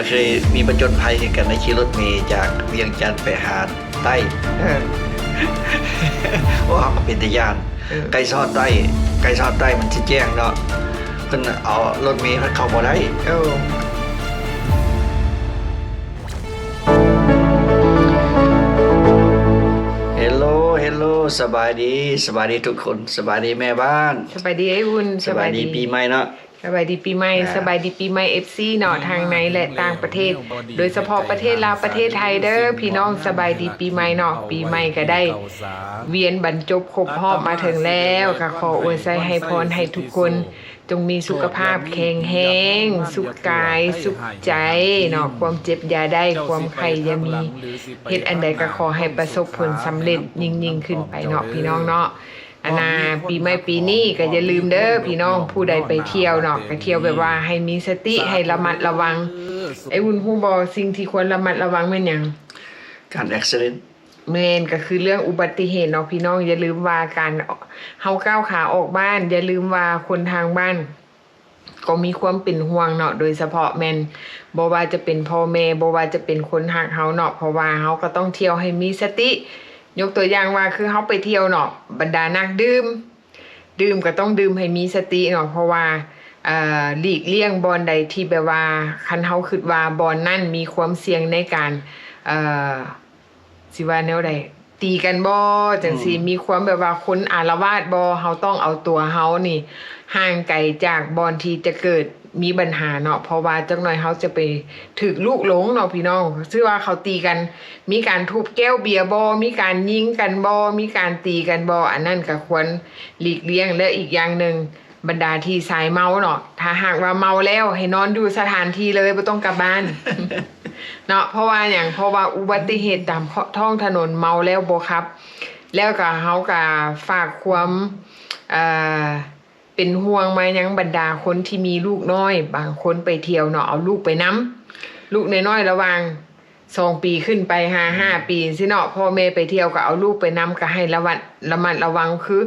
ເຄີຍມີປະຈົນໄພຄືກັນນະ ຂີ່ລົດເມຈາກວຽງຈັນໄປຫາໃຕ້. ເອີ ໂອ້ ເຮົາກໍເປັນຕາຢ້ານ. ເອີ ໃກ້ຊອດໃຕ້ ໃກ້ຊອດໃຕ້ມັນຊິແຈ້ງເນາະ ເພິ່ນເອົາລົດເມເຂົ້າບໍ່ໄດ້. ເອີ ເຮລໂລ ເຮລໂລ ສະບາຍດີ ສະບາຍດີທຸກຄົນ ສະບາຍດີແມ່ບ້ານ ສະບາຍດີອ້າຍອຸ່ນ ສະບາຍດີ ສະບາຍດີປີໃໝ່ເນາະ. ສະບາຍດີປີໃໝ່ ອ່າ ສະບາຍດີປີໃໝ່ ເອັຟຊີ ເນາະ ທັງໃນ ແລະ ຕ່າງປະເທດ ໂດຍສະເພາະປະເທດລາວ ປະເທດໄທເດີພີ່ນ້ອງ. ສະບາຍດີປີໃໝ່ເນາະ ປີໃໝ່ກໍໄດ້ວຽນບັນຈົບຄົບຮອບມາເຖິງແລ້ວ ກໍຂໍອວຍໄຊໃຫ້ພອນໃຫ້ທຸກຄົນ ຈົ່ງມີສຸຂະພາບແຂງແຮງ ສຸກກາຍສຸກໃຈເນາະ ຄວາມເຈັບຢ່າໄດ້ ຄວາມໄຂ້ຢ່າມີ ເຮັດອັນໃດກໍຂໍໃຫ້ປະສົບຜົນສຳເລັດຍິ່ງໆຂຶ້ນໄປເນາະ ພີ່ນ້ອງເນາະ. ອັນນ່າ ປີໃໝ່ປີນີ້ກໍຢ່າລືມເດີພີ່ນ້ອງ ຜູ້ໃດໄປທ່ຽວເນາະ ກໍທ່ຽວແບບວ່າໃຫ້ມີສະຕິ ໃຫ້ລະມັດລະວັງ. ອ້າຍອຸ່ນຮູ້ບໍ່ ສິ່ງທີ່ຄວນລະມັດລະວັງແມ່ນຫຍັງ? ການແອັກຊິເດັນ. ແມ່ນ ກໍຄືເລື່ອງອຸບັດຕິເຫດເນາະພີ່ນ້ອງ. ຢ່າລືມວ່າການເຮົາກ້າວຂາອອກບ້ານ ຢ່າລືມວ່າຄົນທາງບ້ານ ກໍມີຄວາມເປັນຫ່ວງເນາະ ໂດຍສະເພາະແມ່ນບໍ່ວ່າຈະເປັນພໍ່ແມ່ ບໍ່ວ່າຈະເປັນຄົນຮັກເຮົາເນາະ ເພາະວ່າເຮົາກໍຕ້ອງທ່ຽວໃຫ້ມີສະຕິ. ຍົກຕົວຢ່າງວ່າ ຄືເຮົາໄປທ່ຽວເນາະ ບັນດານັກດື່ມ ດື່ມກໍຕ້ອງດື່ມໃຫ້ມີສະຕິເນາະ ເພາະວ່າ ເອີ ຫຼີກລ່ຽງບ່ອນໃດທີ່ແບບວ່າ ຄັນເຮົາຄິດວ່າບ່ອນນັ້ນມີຄວາມສ່ຽງໃນການ ເອີ ຊິວ່າແນວໃດ ຕີກັນບໍ່ ຈັ່ງຊີ້ ອືມ ມີຄວາມແບບວ່າຄົນອາລະວາດບໍ່ ເຮົາຕ້ອງເອົາຕົວເຮົານີ້ຫ່າງໄກຈາກບ່ອນທີ່ຈະເກີດມີບັນຫາເນາະ ເພາະວ່າຈັກໜ້ອຍເຮົາຈະໄປຖືກລຸກຫຼົງເນາະພີ່ນ້ອງ. ຊື່ວ່າເຂົາຕີກັນ ມີການທຸບແກ້ວເບຍບໍ່ ມີການຍິງກັນບໍ່ ມີການຕີກັນບໍ່ ອັນນັ້ນກໍຄວນຫຼີກລ່ຽງ. ແລະ ອີກຢ່າງໜຶ່ງ ບັນດາທີ່ຊາຍເມົາເນາະ ຖ້າຫາກວ່າເມົາແລ້ວ ໃຫ້ນອນຢູ່ສະຖານທີ່ເລີຍ ບໍ່ຕ້ອງກັບບ້ານເນາະ. ເພາະວ່າຫຍັງ? ເພາະວ່າອຸບັດຕິເຫດຕາມທ້ອງຖະໜົນ ເມົາແລ້ວບໍ່ຂັບ. ແລ້ວກໍເຮົາກໍຝາກຄວາມ ເອີ ເປັນຫ່ວງມາຍັງບັນດາຄົນທີ່ມີລູກນ້ອຍ ບາງຄົນໄປທ່ຽວເນາະ ເອົາລູກໄປນຳ ລູກນ້ອຍໆ ລະຫວ່າງ ສອງປີຂຶ້ນໄປຫາຫ້າປີຊີ້ເນາະ ພໍ່ແມ່ໄປທ່ຽວກໍເອົາລູກໄປນຳ ກໍໃຫ້ລະວັດ ລະມັດລະວັງ ຄື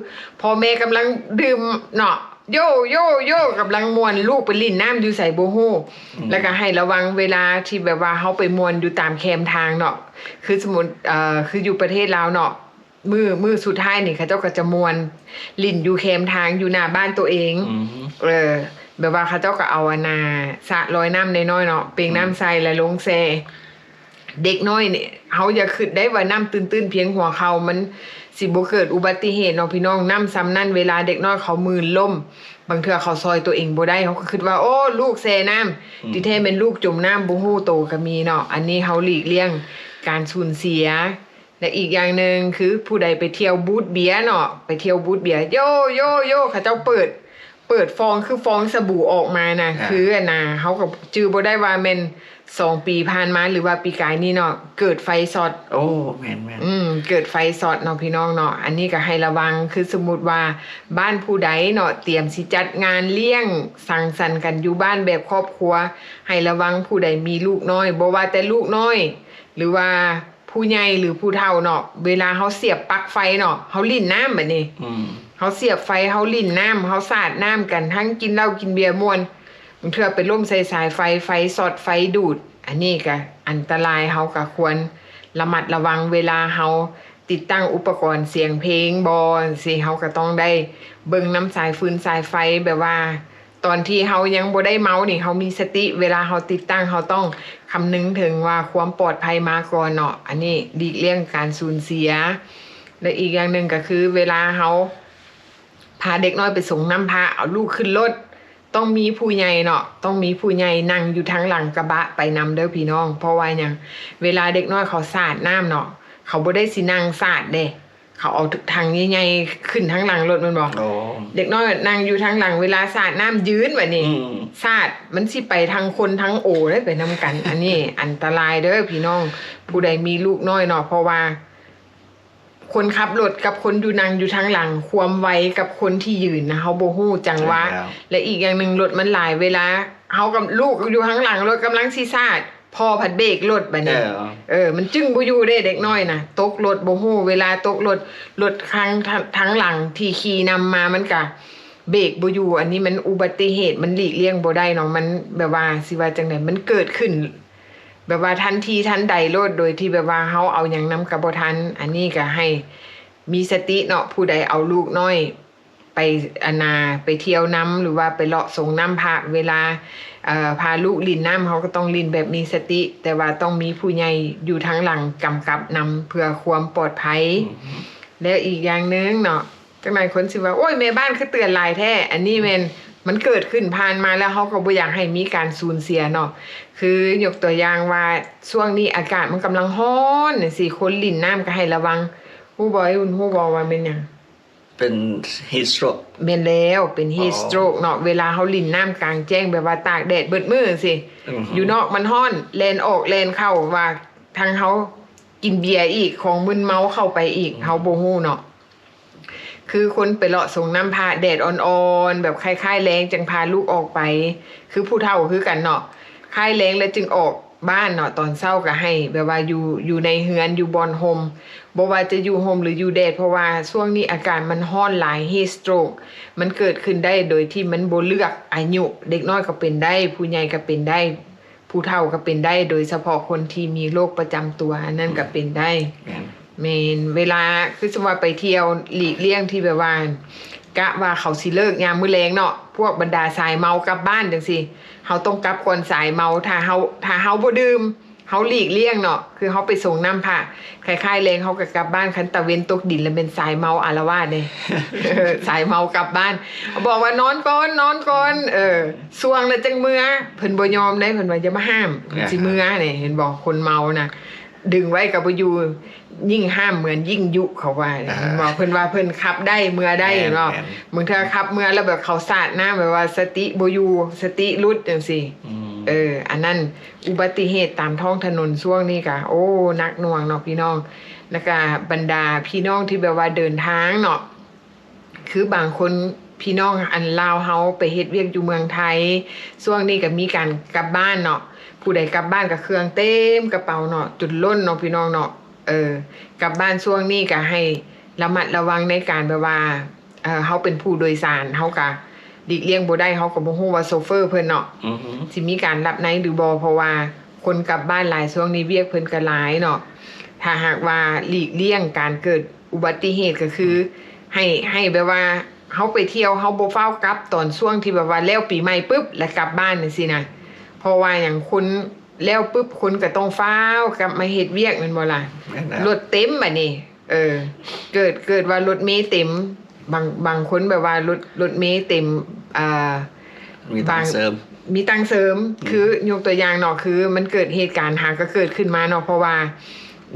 ພໍ່ແມ່ກຳລັງດື່ມເນາະ ໂຢໂຢໂຢ ກຳລັງມ່ວນ ລູກໄປຫຼິ້ນນ້ຳຢູ່ໃສບໍ່ຮູ້. ອືມ ແລ້ວກໍໃຫ້ລະວັງເວລາທີ່ແບບວ່າເຮົາໄປມ່ວນຢູ່ຕາມແຄມທາງເນາະ ຄືສົມມຸດ ເອີ ຄືຢູ່ປະເທດລາວເນາະ ມື້ ມື້ສຸດທ້າຍນີ້ ເຂົາເຈົ້າກໍຈະມ່ວນຫຼິ້ນຢູ່ແຄມທາງ ຢູ່ໜ້າບ້ານໂຕເອງ. ອືມ ເອີ ແບບວ່າເຂົາເຈົ້າກໍເອົາອັນນ່າ ສະລອຍນ້ຳນ້ອຍໆເນາະ ເປັ່ງນ້ຳໃສ່ ອືມ ແລ້ວລົງແຊ່. ເດັກນ້ອຍນີ້ ເຮົາຢ່າຄິດໄດ້ວ່ານ້ຳຕື້ນໆພຽງຫົວເຂົ່າ ມັນຊິບໍ່ເກີດອຸບັດຕິເຫດເນາະພີ່ນ້ອງ. ນ້ຳຊ່ຳນັ້ນ ເວລາເດັກນ້ອຍເຂົາມື່ນລົ້ມ ບາງເທື່ອເຂົາຊ່ອຍຕົວເອງບໍ່ໄດ້ ເຮົາກໍຄິດວ່າ ໂອ້ ລູກແຊ່ນ້ຳ ອືມ ທີ່ແທ້ແມ່ນລູກຈົມນ້ຳ ບໍ່ຮູ້ໂຕກໍມີເນາະ. ອັນນີ້ເຮົາຫຼີກລ່ຽງການສູນເສຍ. ແລະ ອີກຢ່າງໜຶ່ງ ຄືຜູ້ໃດໄປທ່ຽວບູດເບຍເນາະ ໄປທ່ຽວບູດເບຍ ໂຢໂຢໂຢ ເຂົາເຈົ້າເປີດ ເປີດຟອງ ຄືຟອງສະບູອອກມານະ ອ່າ ຄືອັນນ່າ ເຮົາກໍຈື່ບໍ່ໄດ້ວ່າແມ່ນສອງປີຜ່ານມາ ຫຼືວ່າປີກາຍນີ້ເນາະ ເກີດໄຟຊັອດ. ໂອ້ ແມ່ນໆ ອືມ ເກີດໄຟຊັອດເນາະ ພີ່ນ້ອງເນາະ. ອັນນີ້ກໍໃຫ້ລະວັງ ຄືສົມມຸດວ່າບ້ານຜູ້ໃດເນາະ ຕຽມຊິຈັດງານລ້ຽງສັງສັນກັນຢູ່ບ້ານແບບຄອບຄົວ ໃຫ້ລະວັງ ຜູ້ໃດມີລູກນ້ອຍ ບໍ່ວ່າແຕ່ລູກນ້ອຍ ຫຼືວ່າ ຜູ້ໃຫຍ່ ຫຼື ຜູ້ເຖົ້າເນາະ ເວລາເຮົາສຽບປັກໄຟເນາະ ເຮົາຫຼິ້ນນ້ຳ ບາດນີ້ ອືມ ເຮົາສຽບໄຟ ເຮົາຫຼິ້ນນ້ຳ ເຮົາສາດນ້ຳກັນ ທັງກິນເຫຼົ້າກິນເບຍມ່ວນ ບາງເທື່ອໄປລົ້ມໃສ່ສາຍໄຟ ໄຟຊັອດ ໄຟດູດ ອັນນີ້ກະອັນຕະລາຍ. ເຮົາກະຄວນລະມັດລະວັງເວລາເຮົາຕິດຕັ້ງອຸປະກອນສຽງເພງບໍ ຈັ່ງຊີ້ ເຮົາກະຕ້ອງໄດ້ເບິ່ງນຳສາຍຟືນສາຍໄຟ ແບບວ່າ ຕອນທີ່ເຮົາຍັງບໍ່ໄດ້ເມົານີ້ ເຮົາມີສະຕິ ເວລາເຮົາຕິດຕັ້ງ ເຮົາຕ້ອງຄຳນຶງເຖິງວ່າຄວາມປອດໄພມາກ່ອນເນາະ. ອັນນີ້ຫຼີກລ່ຽງການສູນເສຍ ແລະ ອີກຢ່າງໜຶ່ງກໍຄື ເວລາເຮົາພາເດັກນ້ອຍໄປສົງນ້ຳພະ ເອົາລູກຂຶ້ນລົດ ຕ້ອງມີຜູ້ໃຫຍ່ເນາະ ຕ້ອງມີຜູ້ໃຫຍ່ນັ່ງຢູ່ທາງຫຼັງກະບະໄປນຳເດີພີ່ນ້ອງ. ເພາະວ່າຫຍັງ? ເວລາເດັກນ້ອຍເຂົາສາດນ້ຳເນາະ ເຂົາບໍ່ໄດ້ຊິນັ່ງສາດເດ້ ເຂົາເອົາຖັງໃຫຍ່ໆຂຶ້ນທາງຫຼັງລົດແມ່ນບໍ່? ອໍ ເດັກນ້ອຍນັ່ງຢູ່ທາງຫຼັງ ເວລາສາດນ້ຳຢືນບາດນີ້ ອືມ ສາດ ມັນຊິໄປທັງຄົນທັງໂອເດ້ ໄປນຳກັນ. ອັນນີ້ອັນຕະລາຍເດີພີ່ນ້ອງ ຜູ້ໃດມີລູກນ້ອຍເນາະ ເພາະວ່າຄົນຂັບລົດກັບຄົນຢູ່ນັ່ງຢູ່ທາງຫຼັງ ຄວາມໄວກັບຄົນທີ່ຢືນນະ ເຮົາບໍ່ຮູ້ຈັງຫວະ. ແມ່ນແລ້ວ ແລະ ອີກຢ່າງໜຶ່ງ ລົດມັນຫຼາຍ ເວລາເຮົາກັບລູກຢູ່ທາງຫຼັງ ລົດກຳລັງຊິສາດ ພໍ່ພັດເບກລົດບາດນີ້ ເອີ ເອີ ມັນຈຶ່ງບໍ່ຢູ່ເດ້ເດັກນ້ອຍນະ ຕົກລົດບໍ່ຮູ້ ເວລາຕົກລົດ ລົດທາງ ທາງ ທາງຫຼັງທີ່ຂີ່ນຳມາມັນກະເບກບໍ່ຢູ່. ອັນນີ້ມັນອຸບັດຕິເຫດ ມັນຫຼີກລ່ຽງບໍ່ໄດ້ເນາະ ມັນແບບວ່າຊິວ່າຈັ່ງໃດ ມັນເກີດຂຶ້ນ ແບບວ່າທັນທີທັນໃດໂລດ ໂດຍທີ່ແບບວ່າເຮົາເອົາຫຍັງນຳກໍບໍ່ທັນ. ອັນນີ້ກໍໃຫ້ມີສະຕິເນາະ, ຜູ້ໃດເອົາລູກນ້ອຍໄປ ອັນນ່າ ໄປທ່ຽວນຳ ຫຼືວ່າໄປເລາະສົງນ້ຳພະ ເວລາ ເອີ ພາລູກຫຼິ້ນນ້ຳ ເຮົາກໍຕ້ອງຫຼິ້ນແບບມີສະຕິ, ແຕ່ວ່າຕ້ອງມີຜູ້ໃຫຍ່ຢູ່ທາງຫຼັງກຳກັບນຳ ເພື່ອຄວາມປອດໄພ. ແລ້ວອີກຢ່າງໜຶ່ງເນາະ, ຈັກໜ່ອຍຄົນຊິວ່າ ໂອ້ຍ ແມ່ບ້ານຄືເຕືອນຫຼາຍແທ້. ອັນນີ້ແມ່ນ ມັນເກີດຂຶ້ນຜ່ານມາແລ້ວ ເຮົາກໍບໍ່ຢາກໃຫ້ມີການສູນເສຍເນາະ. ຄືຍົກຕົວຢ່າງວ່າ ຊ່ວງນີ້ອາກາດມັນກຳລັງຮ້ອນຈັ່ງຊີ້ ຄົນຫຼິ້ນນ້ຳກໍໃຫ້ລະວັງ. ຮູ້ບໍ່ ອ້າຍອຸ່ນ ຮູ້ບໍ່ວ່າແມ່ນຫຍັງ? ເປັນ heat stroke. ແມ່ນແລ້ວ ເປັນ heat stroke ເນາະ. ເວລາເຮົາຫຼິ້ນນ້ຳກາງແຈ້ງ ແບບວ່າຕາກແດດເບິດມື້ຈັ່ງຊີ້ ຢູ່ນອກມັນຮ້ອນ ແລ່ນອອກແລ່ນເຂົ້າ ວ່າທາງເຮົາ ກິນເບຍອີກ ຂອງມຶນເມົາເຂົ້າໄປອີກ ເຮົາບໍ່ຮູ້ເນາະ. ຄືຄົນໄປເລາະສົງນ້ຳພະ ແດດອ່ອນໆ ແບບຄ້າຍໆແລງຈັ່ງພາລູກອອກໄປ, ຄືຜູ້ເຖົ້າຄືກັນເນາະ, ຄ້າຍແລງແລ້ວຈຶ່ງອອກບ້ານເນາະ, ຕອນເຊົ້າກໍໃຫ້ແບບວ່າຢູ່ ຢູ່ໃນເຮືອນ ຢູ່ບ່ອນຮົ່ມ, ບໍ່ວ່າຈະຢູ່ຮົ່ມ ຫຼື ຢູ່ແດດ, ເພາະວ່າຊ່ວງນີ້ອາກາດມັນຮ້ອນຫຼາຍ heat stroke ມັນເກີດຂຶ້ນໄດ້ໂດຍທີ່ມັນບໍ່ເລືອກອາຍຸ, ເດັກນ້ອຍກໍເປັນໄດ້ ຜູ້ໃຫຍ່ກໍເປັນໄດ້. ຜູ້ເຖົ້າກໍເປັນໄດ້ ໂດຍສະເພາະຄົນທີ່ມີໂລກປະຈຳຕົວ ອັນນັ້ນກໍເປັນໄດ້. ແມ່ນ ແມ່ນ ເວລາ ຄືສົມມຸດວ່າໄປທ່ຽວ ຫຼີກລ່ຽງທີ່ແບບວ່າ ກະວ່າເຂົາຊິເລີກຍາມມື້ແລງເນາະ, ພວກບັນດາສາຍເມົາກັບບ້ານຈັ່ງຊີ້ ເຮົາຕ້ອງກັບກ່ອນສາຍເມົາ. ຖ້າເຮົາ ຖ້າເຮົາບໍ່ດື່ມ ເຮົາຫຼີກລ່ຽງເນາະ, ຄືເຮົາໄປສົງນ້ຳພະ ຄ້າຍໆແລງເຮົາກໍກັບບ້ານ. ຄັນຕາເວັນຕົກດິນແລ້ວແມ່ນສາຍເມົາອາລະວາດເດ້ ສາຍເມົາກັບບ້ານ ບອກວ່າ ນອນກ່ອນ ນອນກ່ອນ ເອີ ສ່ວງແລ້ວຈັ່ງເມືອ. ເພິ່ນບໍ່ຍອມເດ້ ເພິ່ນວ່າ ຢ່າມາຫ້າມ ມັນຊິເມືອເດ້. ເຫັນບໍ່ ຄົນເມົານະ ດຶງໄວ້ກໍບໍ່ຢູ່, ຍິ່ງຫ້າມເໝືອນຍິ່ງຍຸ ເຂົາວ່າ. ເຫັນບໍ່ ເພິ່ນວ່າເພິ່ນຂັບໄດ້ເມືອໄດ້ເນາະ. ບາງເທື່ອຂັບເມືອແລ້ວແບບເຂົາສາດນ້ຳ ແບບວ່າສະຕິບໍ່ຢູ່ ສະຕິຫຼຸດຈັ່ງຊີ້. ເອີ ອັນນັ້ນ ອຸບັດຕິເຫດຕາມທ້ອງຖະໜົນຊ່ວງນີ້ກະ ໂອ້ ໜັກໜ່ວງເນາະພີ່ນ້ອງ. ແລ້ວກະບັນດາພີ່ນ້ອງທີ່ແບບວ່າເດີນທາງເນາະ, ຄືບາງຄົນ ພີ່ນ້ອງອັນລາວເຮົາໄປເຮັດວຽກຢູ່ເມືອງໄທ ຊ່ວງນີ້ກະມີການກັບບ້ານເນາະ, ຜູ້ໃດກັບບ້ານກະເຄື່ອງເຕັມກະເປົາເນາະ ຈົນລົ້ນເນາະພີ່ນ້ອງເນາະ. ເອີ ກັບບ້ານຊ່ວງນີ້ກະໃຫ້ລະມັດລະວັງໃນການແບບວ່າ ເອີ ເຮົາເປັນຜູ້ໂດຍສານ ເຮົາກະຫຼີກລ່ຽງບໍ່ໄດ້, ເຮົາກະບໍ່ຮູ້ວ່າໂຊເຟີເພິ່ນເນາະ ຊິມີການຫຼັບໃນຫຼືບໍ່, ເພາະວ່າຄົນກັບບ້ານຫຼາຍ ຊ່ວງນີ້ວຽກເພິ່ນກະຫຼາຍເນາະ. ຖ້າຫາກວ່າຫຼີກລ່ຽງການເກີດອຸບັດຕິເຫດ ກະຄືໃຫ້ ໃຫ້ແບບວ່າເຮົາໄປທ່ຽວ ເຮົາບໍ່ຟ້າວກັບຕອນຊ່ວງທີ່ແບບວ່າແລ້ວປີໃໝ່ປຶບ ແລ້ວກັບບ້ານຈັ່ງຊີ້ນະ. ເພາະວ່າຫຍັງ ຄົນແລ້ວປຶບ ຄົນກະຕ້ອງຟ້າວກັບມາເຮັດວຽກ ແມ່ນບໍ່ລະ? ແມ່ນແລ້ວ ລົດເຕັມບາດນີ້. ເອີ ເກີດ ເກີດວ່າລົດເມເຕັມ ບາງ ບາງຄົນແບບວ່າລົດ ລົດເມເຕັມ ອ່າ ມີຕັງເສີມ ມີຕັງເສີມ. ອືມ ຄືຍົກຕົວຢ່າງເນາະ ຄືມັນເກີດເຫດການຫາກໍເກີດຂຶ້ນມາເນາະ, ເພາະວ່າ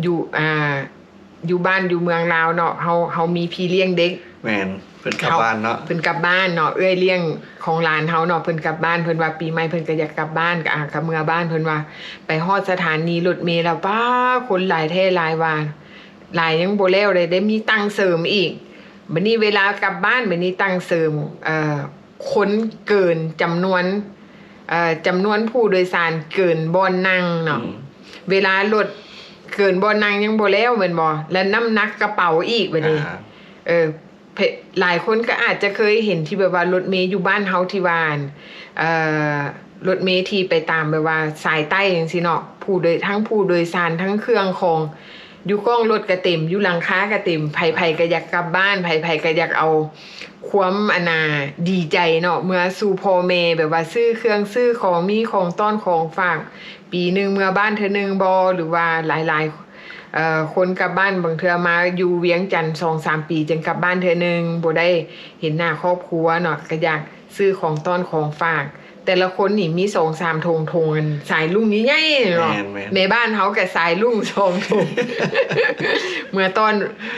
ຢູ່ ອ່າ ຢູ່ບ້ານຢູ່ເມືອງລາວເນາະ ເຮົາ ເຮົາມີພີ່ລ້ຽງເດັກ. ແມ່ນ ເພິ່ນກັບ ເຮົາ ບ້ານເນາະ ເພິ່ນກັບບ້ານເນາະ. ເອື້ອຍລ້ຽງຂອງຫຼານເຮົາເນາະ ເພິ່ນກັບບ້ານ ເພິ່ນວ່າປີໃໝ່ເພິ່ນກໍຢາກກັບບ້ານ ກໍ ອ່າ ກໍເມືອບ້ານ. ເພິ່ນວ່າໄປຮອດສະຖານີລົດເມແລ້ວ ປ້າ ຄົນຫຼາຍແທ້ຫຼາຍວ່າ ຫຼາຍຍັງບໍ່ແລ້ວເລີຍ ໄດ້ມີຕັງເສີມອີກ. ບັດນີ້ເວລາກັບບ້ານ ບັດນີ້ຕັງເສີມ ເອີ ຄົນເກີນຈຳນວນ ເອີ ຈຳນວນຜູ້ໂດຍສານເກີນບ່ອນນັ່ງເນາະ. ອືມ ເວລາລົດເກີນບ່ອນນັ່ງຍັງບໍ່ແລ້ວແມ່ນບໍ່? ແລະ ນ້ຳໜັກກະເປົາອີກບັດນີ້. ອ່າ ເອີ ເພ ຫຼາຍຄົນກໍອາດຈະເຄີຍເຫັນທີ່ແບບວ່າລົດເມຢູ່ບ້ານເຮົາທີ່ວ່າ ເອີ ລົດເມທີ່ໄປຕາມແບບວ່າສາຍໃຕ້ຈັ່ງຊີ້ເນາະ, ຜູ້ໂດຍ ທັງຜູ້ໂດຍສານ ທັງເຄື່ອງຂອງ ຢູ່ກ້ອງລົດກະເຕັມ ຢູ່ຫຼັງຄາກະເຕັມ. ໃຜໆກະຢາກກັບບ້ານ ໃຜໆກະຢາກເອົາຄວາມ ອັນນ່າ ດີໃຈເນາະ ເມືອສູ່ພໍ່ແມ່ ແບບວ່າຊື້ເຄື່ອງຊື້ຂອງ ມີຂອງຕ້ອນຂອງຝາກ. ປີໜຶ່ງເມືອບ້ານເທື່ອໜຶ່ງບໍ່ ຫຼືວ່າຫຼາຍໆ ເອີ ຄົນກັບບ້ານ ບາງເທື່ອມາຢູ່ວຽງຈັນສອງສາມປີຈຶ່ງກັບບ້ານເທື່ອໜຶ່ງ ບໍ່ໄດ້ເຫັນໜ້າຄອບຄົວເນາະ ກະຢາກຊື້ຂອງຕ້ອນຂອງຝາກ. ແຕ່ລະຄົນນີ້ມີສອງສາມຖົງ ຖົງອັນສາຍລຸ້ງໃຫຍ່ໆເນາະ. ແມ່ນໆ ແມ່ບ້ານເຮົາກະສາຍລຸ້ງສອງຖົງ ເມືອຕ້ອນ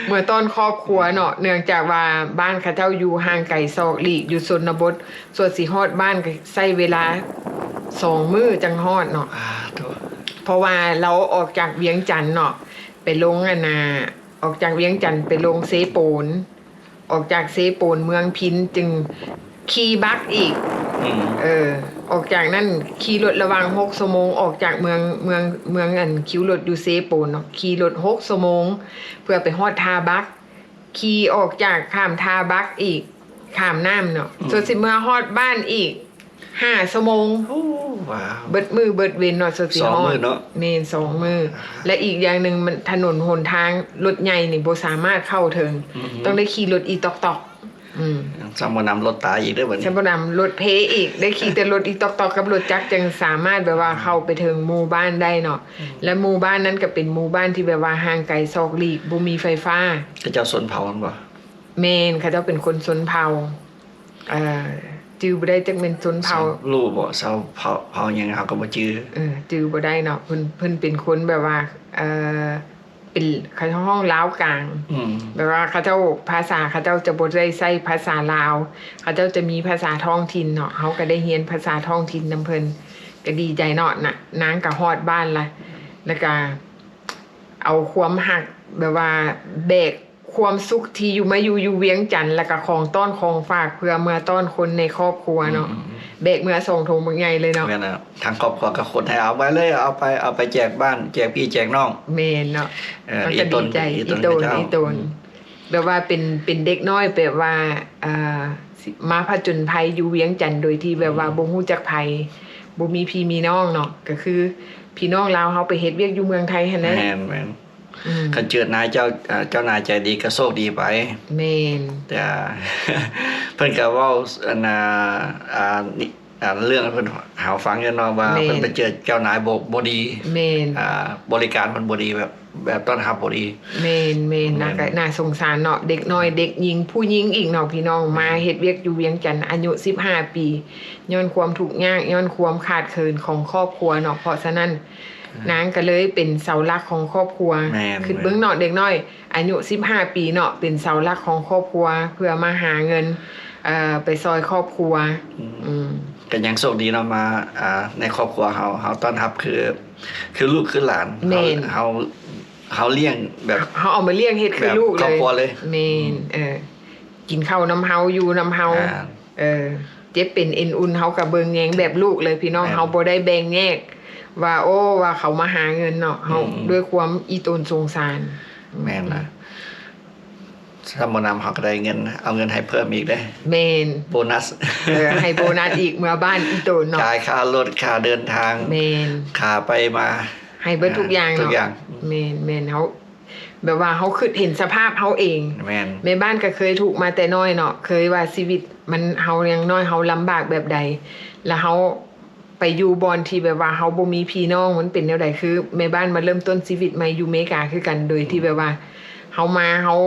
ເມືອຕ້ອນຄອບຄົວເນາະ. ເນື່ອງຈາກວ່າບ້ານເຂົາເຈົ້າຢູ່ຫ່າງໄກສອກຫຼີກ ຢູ່ຊົນນະບົດ ສ່ວນຊິຮອດບ້ານກໍໃຊ້ເວລາສອງມື້ຈັ່ງຮອດເນາະ. ອ່າ ໂທ້ ເພາະວ່າລາວອອກຈາກວຽງຈັນເນາະ ໄປລົງ ອັນນ່າ ອອກຈາກວຽງຈັນໄປລົງເຊໂປນ, ອອກຈາກເຊໂປນເມືອງພິນຈຶ່ງຂີ່ບັກອີກ. ອືມ ເອີ ອອກຈາກນັ້ນຂີ່ລົດລະຫວ່າງຫົກຊົ່ວໂມງ, ອອກຈາກເມືອງ ເມືອງ ເມືອງອັນຄິວລົດຢູ່ເຊໂປນເນາະ ຂີ່ລົດຫົກຊົ່ວໂມງ ເພື່ອໄປຮອດທ່າບັກ. ຂີ່ອອກຈາກຂ້າມທ່າບັກອີກ ຂ້າມນ້ຳເນາະ. ອືມ ສ່ວນຊິເມືອຮອດບ້ານອີກ ຫ້າຊົ່ວໂມງ. ໂອ້ ວ້າວ ເບິດມື້ເບິດເວັນເນາະ ສະ ຊິຮອດ ສອງມື້ເນາະ. ແມ່ນ ສອງມື້. ແລະ ອີກຢ່າງໜຶ່ງ ມັນ ຖະໜົນຫົນທາງ ລົດໃຫຍ່ນີ້ບໍ່ສາມາດເຂົ້າເຖິງ. ອືມ ຕ້ອງໄດ້ຂີ່ລົດອີຕອກໆ. ອືມ ຊຳບໍ່ນຳລົດຕາຍອີກເດີ້ບັດນີ້ ຊຳບໍ່ນຳລົດເພອີກ ໄດ້ຂີ່ແຕ່ລົດອີຕອກໆກັບລົດຈັກ ຈຶ່ງສາມາດແບບວ່າເຂົ້າໄປເຖິງໝູ່ບ້ານໄດ້ເນາະ. ອືມ ແລະ ໝູ່ບ້ານນັ້ນກໍເປັນໝູ່ບ້ານທີ່ແບບວ່າຫ່າງໄກສອກຫຼີກ ບໍ່ມີໄຟຟ້າ. ເຂົາເຈົ້າຊົນເຜົ່າແມ່ນບໍ່? ແມ່ນ ເຂົາເຈົ້າເປັນຄົນຊົນເຜົ່າ ເອີ ຈື່ບໍ່ໄດ້ຈັກແມ່ນຊົນເຜົ່າ ຮູ້ບໍ່ ຊາວເຜົ່າ ເຜົ່າຫຍັງ ເຮົາກໍບໍ່ຈື່. ເອີ ຈື່ບໍ່ໄດ້ເນາະ ເພິ່ນ ເພິ່ນເປັນຄົນແບບວ່າ ເອີ ເປັນ ເຂົາເຈົ້າຮ້ອງລາວກາງ. ອືມ ແບບວ່າເຂົາເຈົ້າ ພາສາເຂົາເຈົ້າຈະບໍ່ໄດ້ໃຊ້ພາສາລາວ ເຂົາເຈົ້າຈະມີພາສາທ້ອງຖິ່ນເນາະ. ເຮົາກໍໄດ້ຮຽນພາສາທ້ອງຖິ່ນນຳເພິ່ນ ກໍດີໃຈເນາະ. ນະ ນາງກໍຮອດບ້ານລະ ແລ້ວກໍເອົາຄວາມຮັກ ແບບວ່າແບກ ຄວາມສຸກທີ່ຢູ່ມາຢູ່ ຢູ່ວຽງຈັນ ແລ້ວກະຂອງຕ້ອນຂອງຝາກເພື່ອເມືອຕ້ອນຄົນໃນຄອບຄົວເນາະ. ອືມ ແບກເມືອສອງຖົງບັກໃຫຍ່ເລີຍເນາະ. ແມ່ນແລ້ວ ທາງຄອບຄົວກໍຂົນໃຫ້ເອົາໄປເລີຍ ເອົາໄປ ເອົາໄປແຈກບ້ານ ແຈກພີ່ແຈກນ້ອງ. ແມ່ນເນາະ. ເອີ ມັນກໍດີໃຈ ອີ່ຕົນ ອີ່ຕົນ ອີ່ຕົນ ເຂົາເຈົ້າ ອີ່ຕົນ ອືມ ແບບວ່າເປັນ ເປັນເດັກນ້ອຍແບບວ່າ ເອີ ຊິມາຜະຈົນໄພຢູ່ວຽງຈັນ ໂດຍທີ່ແບບວ່າ ອືມ ບໍ່ຮູ້ຈັກໃຜ ບໍ່ມີພີ່ມີນ້ອງເນາະ. ກໍຄືພີ່ນ້ອງລາວເຮົາໄປເຮັດວຽກຢູ່ເມືອງໄທຫັ້ນແຫຼະ. ແມ່ນ ແມ່ນ. ອືມ ຄັນເຈີນາຍເຈົ້າ ເອີ ເຈົ້ານາຍໃຈດີກໍໂຊກດີໄປ. ແມ່ນ. ແຕ່ ເພິ່ນກໍເວົ້າ ອັນ ອ່າ ອ່າ ນິ ອ່າ ເລື່ອງເພິ່ນໃຫ້ເຮົາຟັງຢູ່ເນາະ ວ່າ ແມ່ນ ເພິ່ນໄປເຈີເຈົ້ານາຍບໍ່ ບໍ່ດີ. ແມ່ນ. ອ່າ ບໍລິການເພິ່ນບໍ່ດີ ແບບ ແບບຕ້ອນຮັບບໍ່ດີ. ແມ່ນ ແມ່ນ. ແມ່ນ. ໜ້າ ກໍໜ້າສົງສານເນາະ ເດັກນ້ອຍ ແມ່ນ ເດັກຍິງ ຜູ້ຍິງອີກເນາະ ພີ່ນ້ອງ ແມ່ນ ມາເຮັດວຽກຢູ່ວຽງຈັນ ອາຍຸສິບຫ້າປີ ຍ້ອນຄວາມທຸກຍາກ ຍ້ອນຄວາມຂາດເຂີນຂອງຄອບຄົວເນາະ. ເພາະສະນັ້ນ ອ່າ ນາງກໍເລີຍເປັນເສົາຫຼັກຂອງຄອບຄົວ. ແມ່ນ ຄິດເບິ່ງເນາະ ແມ່ນ ເດັກນ້ອຍອາຍຸສິບຫ້າປີເນາະ ເປັນເສົາຫຼັກຂອງຄອບຄົວ ເພື່ອມາຫາເງິນ ເອີ ໄປຊ່ອຍຄອບຄົວ. ອືມ ອືມ ກໍຍັງໂຊກດີເນາະ ມາ ອ່າ ໃນຄອບຄົວເຮົາ ເຮົາຕ້ອນຮັບຄື ຄືລູກຄືຫຼານ. ແມ່ນ. ເຮົາ ເຮົາ ເຮົາລ້ຽງແບບ ເຮົາເອົາມາລ້ຽງເຮັດຄືລູກເລີຍ ແບບຄອບຄົວເລີຍ. ແມ່ນ. ອືມ ເອີ ກິນເຂົ້ານຳເຮົາ ຢູ່ນຳເຮົາ. ອ່າ ເອີ ເຈັບເປັນເອັນອຸ່ນ ເຮົາກໍເບິ່ງແຍງແບບລູກເລີຍ ພີ່ນ້ອງ. ແມ່ນ. ເຮົາບໍ່ໄດ້ແບ່ງແຍກວ່າ ໂອ້ ວ່າເຂົາມາຫາເງິນເນາະ ເຮົາ ອືມ ດ້ວຍຄວາມອີ່ຕົນສົງສານ. ແມ່ນລະ. ອືມ ຊຳບໍ່ນຳເຮົາກໍໄດ້ເງິນ ເອົາເງິນໃຫ້ເພີ່ມອີກເດ້. ແມ່ນ. ໂບນັສ. ເອີ ໃຫ້ໂບນັສອີກ ເມືອບ້ານອີ່ຕົນເນາະ ຈ່າຍຄ່າລົດ ຄ່າເດີນທາງ. ແມ່ນ. ຄ່າໄປມາ ໃຫ້ເບິດທຸກຢ່າງເນາະ. ອ່າ ທຸກຢ່າງ. ແມ່ນ ແມ່ນ. ເຮົາ ແບບວ່າເຮົາຄິດເຫັນສະພາບເຮົາເອງ. ແມ່ນ. ແມ່ບ້ານກໍເຄີຍທຸກມາແຕ່ນ້ອຍເນາະ ເຄີຍວ່າຊີວິດມັນ ເຮົາຍັງນ້ອຍ ເຮົາລຳບາກແບບໃດ ແລ້ວເຮົາໄປຢູ່ບ່ອນທີ່ແບບວ່າເຮົາບໍ່ມີພີ່ນ້ອງ ມັນເປັນແນວໃດ? ຄືແມ່ບ້ານມາເລີ່ມຕົ້ນຊີວິດໃໝ່ຢູ່ເມກາຄືກັນ ໂດຍທີ່ ອືມ ແບບວ່າເຮົາມາ ເຮົາ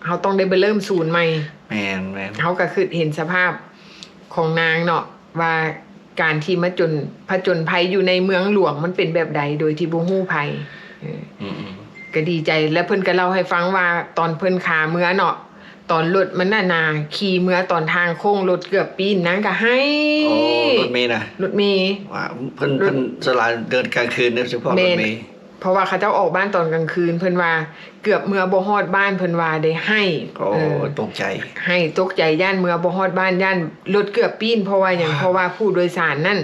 ເຮົາຕ້ອງໄດ້ໄປເລີ່ມສູນໃໝ່. ແມ່ນໆ. ເຮົາກໍຄິດເຫັນສະພາບຂອງນາງເນາະ ວ່າການທີ່ມາຈົນ ຜະຈົນໄພຢູ່ໃນເມືອງຫຼວງມັນເປັນແບບໃດ ໂດຍທີ່ບໍ່ຮູ້ໃຜ. ເອີ ອືມໆ ກໍດີໃຈ ແລະ ເພິ່ນກໍເລົ່າໃຫ້ຟັງວ່າ ຕອນເພິ່ນຂາເມືອເນາະ ຕອນລົດມັນນະນາ ຂີ່ເມືອຕອນທາງໂຄ້ງ ລົດເກືອບປີ້ນ ນາງກໍໄຫ້. ໂອ້ ລົດເມນະ? ລົດເມ. ວ່າເພິ່ນ ລົດ ເພິ່ນສ່ວນຫຼາຍເດີນກາງຄືນ ໂດຍສະເພາະ ແມ່ນ ລົດເມ. ເພາະວ່າເຂົາເຈົ້າອອກບ້ານຕອນກາງຄືນ ເພິ່ນວ່າເກືອບເມືອບໍ່ຮອດບ້ານ ເພິ່ນວ່າເດ້ ໄຫ້. ໂອ້ ເອີ ຕົກໃຈ ໄຫ້ ຕົກໃຈ ຢ້ານເມືອບໍ່ຮອດບ້ານ ຢ້ານລົດເກືອບປີ້ນ. ເພາະວ່າຫຍັງ? ວ້າວ ເພາະວ່າຜູ້ໂດຍສານນັ້ນ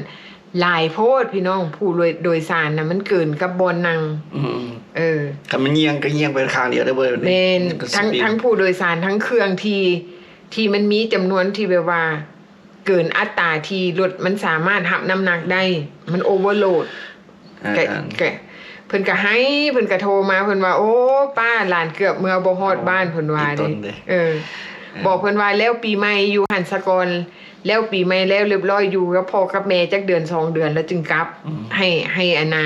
ຫຼາຍໂພດ ພີ່ນ້ອງ ຜູ້ໂດຍ ໂດຍສານນະ ມັນເກີນກັບບ່ອນນັ່ງ. ອືມ ເອີ ຄັນມັນຍ່ຽງກໍຍ່ຽງໄປຂ້າງດຽວເດີ້. ແມ່ນ. ທັງ ທັງຜູ້ໂດຍສານ ທັງເຄື່ອງທີ່ ທີ່ມັນມີຈຳນວນທີ່ແບບວ່າ ເກີນອັດຕາທີ່ລົດມັນສາມາດຮັບນ້ຳໜັກໄດ້ ມັນໂອເວີໂຫຼດ. ເອີ ກໍ ເອີ ກໍ ເພິ່ນກໍໄຫ້ ເພິ່ນກໍໂທມາ ເພິ່ນວ່າ ໂອ້ ປ້າ ຫຼານເກືອບເມືອບໍ່ຮອດບ້ານ ເພິ່ນວ່າເດ້. ເອີ ເອີ ບອກເພິ່ນວ່າ ແລ້ວປີໃໝ່ຢູ່ຫັ້ນສາກ່ອນ ແລ້ວປີໃໝ່ແລ້ວລຽບຮ້ອຍ ຢູ່ກັບພໍ່ກັບແມ່ຈັກເດືອນສອງເດືອນແລ້ວຈຶ່ງກັບ. ອືມ ໃຫ້ ໃຫ້ອັນນ່າ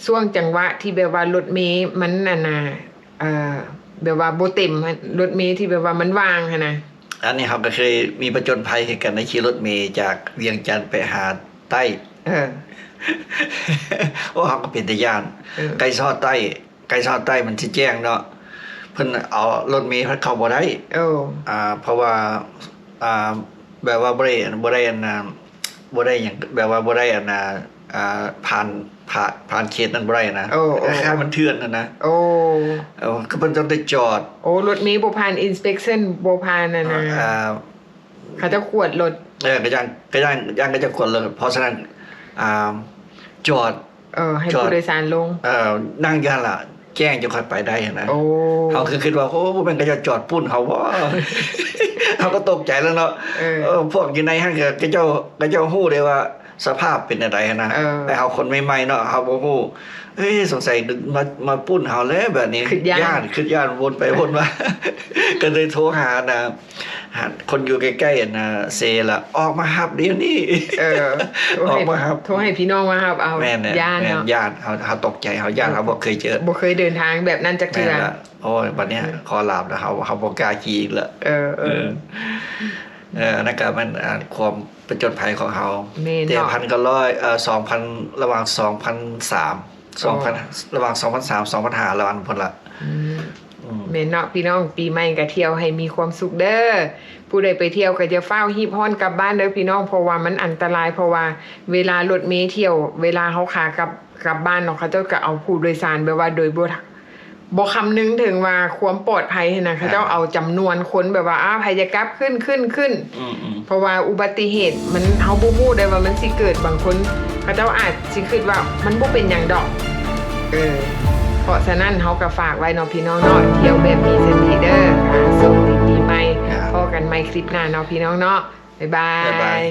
ຊ່ວງຈັງຫວະທີ່ແບບວ່າລົດເມມັນອັນນ່າ ເອີ ແບບວ່າບໍ່ເຕັມ ລົດເມທີ່ແບບວ່າມັນວ່າງຫັ້ນນະ. ອັນນີ້ເຮົາກໍເຄີຍມີຜະຈົນໄພຄືກັນ ໄດ້ຂີ່ລົດເມຈາກວຽງຈັນໄປຫາໃຕ້. ເອີ ໂອ້ ເຮົາກໍເປັນຕາຢ້ານ. ເອີ ໃກ້ຊິຮອດໃຕ້ ໃກ້ຊິຮອດໃຕ້ມັນຊິແຈ້ງເນາະ ເພິ່ນເອົາລົດເມພັດເຂົ້າບໍ່ໄດ້. ເອີ ອ່າ ເພາະວ່າ ອ່າ ແບບວ່າບໍ່ໄດ້ ບໍ່ໄດ້ອັນນ່າ ບໍ່ໄດ້ຫຍັງ ແບບວ່າບໍ່ໄດ້ອັນນ່າ ອ່າ ຜ່ານ ຜ່ານ ຜ່ານເຂດນັ້ນບໍ່ໄດ້ນະ. ໂອ້ ໂອ້ ຄ້າຍໆມັນເຖື່ອນຫັ້ນນະ. ໂອ້ ເອີ ກໍເພິ່ນຕ້ອງໄດ້ຈອດ. ໂອ້ ລົດເມບໍ່ຜ່ານ inspection ບໍ່ຜ່ານອັນນ່າ ອ່າ ເຂົາເຈົ້າກວດລົດ. ເອີ ກໍຢ້ານ ກໍຢ້ານ ຢ້ານເຂົາເຈົ້າກວດລົດ. ເພາະສະນັ້ນ ອ່າ ຈອດ ເອີ ໃຫ້ ຈອດ ຜູ້ໂດຍສານລົງ. ເອີ ນັ່ງຢູ່ຫັ້ນລະ ແຈ້ງຈັ່ງຄ່ອຍໄປໄດ້ຫັ້ນນະ. ໂອ້ ເຮົາຄືຄິດວ່າ ໂອ້ ບໍ່ແມ່ນເຂົາເຈົ້າຈອດປຸ້ນເຮົາບໍ? ເຮົາກໍຕົກໃຈແລ້ວເນາະ. ເອີ ເອີ ພວກຢູ່ໃນຫັ້ນກໍ ເຂົາເຈົ້າ ເຂົາເຈົ້າຮູ້ເດ້ວ່າສະພາບເປັນແນວໃດຫັ້ນນະ. ເອີ ແຕ່ເຮົາຄົນໃໝ່ໆເນາະ ເຮົາບໍ່ຮູ້. ເອີ ສົງໄສມາ ມາປຸ້ນເຮົາແລ້ວແບບນີ້. ຄິດຢ້ານ ຢ້ານ ຄິດຢ້ານ ວົນໄປວົນມາ ກໍເລີຍໂທຫານະ ຫາຄົນຢູ່ໃກ້ໆ ອັນນະ ເຊລະ ອອກມາຮັບດຽວນີ້. ເອີ ໂທໃຫ້ ອອກມາຮັບ ໂທໃຫ້ພີ່ນ້ອງມາຮັບເອົາ. ແມ່ນແຫຼະ ຢ້ານເນາະ ແມ່ນ ຢ້ານ. ເຮົາ ເຮົາຕົກໃຈ ເຮົາຢ້ານ ເຮົາບໍ່ເຄີຍເຈີ ບໍ່ເຄີຍເດີນທາງແບບນັ້ນຈັກເທື່ອ. ແມ່ນລະ. ໂອ້ຍ ບັດນີ້ ເອີ ຂໍລາບແລ້ວ ເຮົາ ເຮົາບໍ່ກ້າຂີ່ອີກລະ. ເອີ ເອີ ເອີ ເອີ ອັນນັ້ນກໍແມ່ນ ອ່າ ຄວາມປະຈົນໄພຂອງເຮົາ. ແມ່ນເນາະ ແຕ່ພັນເກົ້າຮ້ອຍ ເອີ ສອງພັນ ລະຫວ່າງສອງພັນສາມ ສອງພັນ ລະຫວ່າງສອງພັນສາມ ສອງພັນຫ້າ ລະຫວ່າງພຸ້ນລະ. ອືມ ອືມ ແມ່ນເນາະ ພີ່ນ້ອງ ປີໃໝ່ກໍທ່ຽວໃຫ້ມີຄວາມສຸກເດີ. ຜູ້ໃດໄປທ່ຽວກໍຢ່າຟ້າວຮີບຮ້ອນກັບບ້ານເດີພີ່ນ້ອງ ເພາະວ່າມັນອັນຕະລາຍ ເພາະວ່າເວລາລົດເມທ່ຽວ ເວລາເຮົາຂາກັບ ກັບບ້ານເນາະ ເຂົາເຈົ້າກໍເອົາຜູ້ໂດຍສານແບບວ່າໂດຍບໍ່ ບໍ່ຄຳນຶງເຖິງວ່າຄວາມປອດໄພຫັ້ນນະ ເຂົາເຈົ້າ ອ່າ ເອົາຈຳນວນຄົນແບບວ່າ ອາ ໃຜຈະກັບ ຂຶ້ນ ຂຶ້ນ ຂຶ້ນ. ອືມໆ ເພາະວ່າອຸບັດຕິເຫດມັນ ເຮົາບໍ່ຮູ້ໄດ້ວ່າມັນຊິເກີດ ບາງຄົນເຂົາເຈົ້າອາດຊິຄິດວ່າມັນບໍ່ເປັນຫຍັງດອກ. ເອີ ເພາະສະນັ້ນເຮົາກໍຝາກໄວ້ເນາະ ພີ່ນ້ອງເນາະ ທ່ຽວແບບມີສະຕິເດີ. ອ່າ ໂຊກດີປີໃໝ່ ອ່າ ພໍ້ກັນໃໝ່ຄລິບໜ້າເນາະ ພີ່ນ້ອງເນາະ. ບາຍບາຍ ບາຍບາຍ.